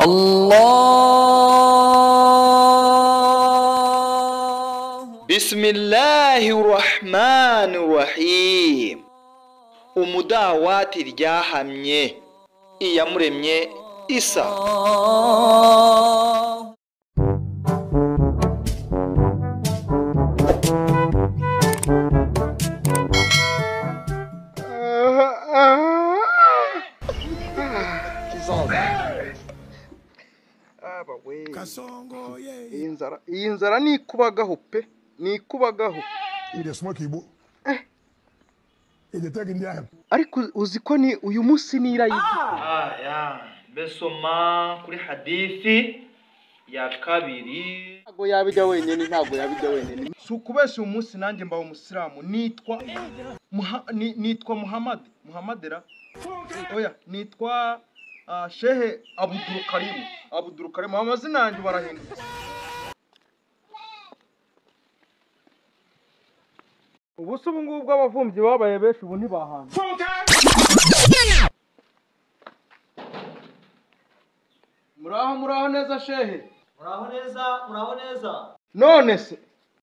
Allah. Bismillahirrahmanirrahim. Umudawati ryahamye Iyamuremye Isa. Iyi nzara ni ikubagaho pe, ni ikubagaho. Ariko uzi ko ni uyu munsi ni irayidi. Besoma kuri hadithi ya kabiri. Ntago yabijya wenyine, ntago yabijya wenyine. Si ukubesha uyu munsi nanjye mbaye umusilamu, nitwa nitwa Muhammad, Muhammadera. Oya, nitwa Shehe Abdul Karim. Abdul Karim, amazina yanjye barahindutse. Ubu se ubu ngubu bw'abavumbyi babaye benshi ubu ntibahana. Muraho muraho neza shehe. Muraho neza, muraho neza. None se?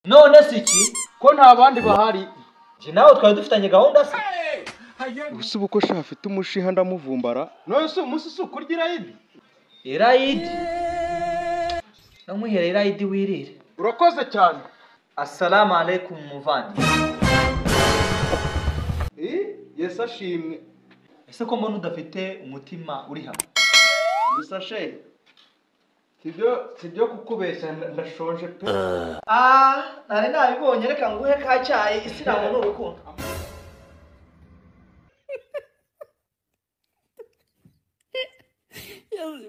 None se iki? Ko nta bandi bahari? Je nawe twari dufitanye gahunda se? Ubu se ubu ko shehe afite umushiha ndamuvumbara. None se umunsi si ukurya irayidi? Irayidi? Namwihere irayidi wirire. Urakoze cyane. Assalamu alaikum muvandi. Yesu ashimwe. Ese ko mbona udafite umutima uri hamwe? Gusa shehe, sibyo kukubeshya ndashonje pe. Nari nabibonye, reka nguhe ka cyayi, isi ntabwo ni urukundo.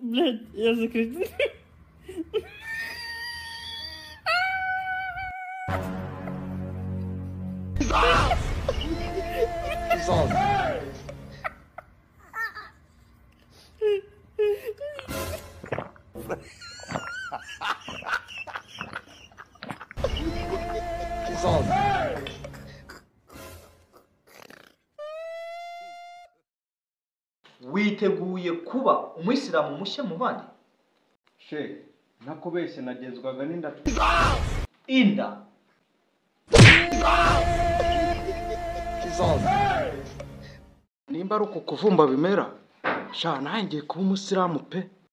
Блядь, я закричу. Witeguye kuba umuyisilamu mushya muvandi? She, nakubeshye nagezwaga n'inda. Inda. Nimba ari uku kuvumba bimera, sha nanjye kuba umusilamu pe.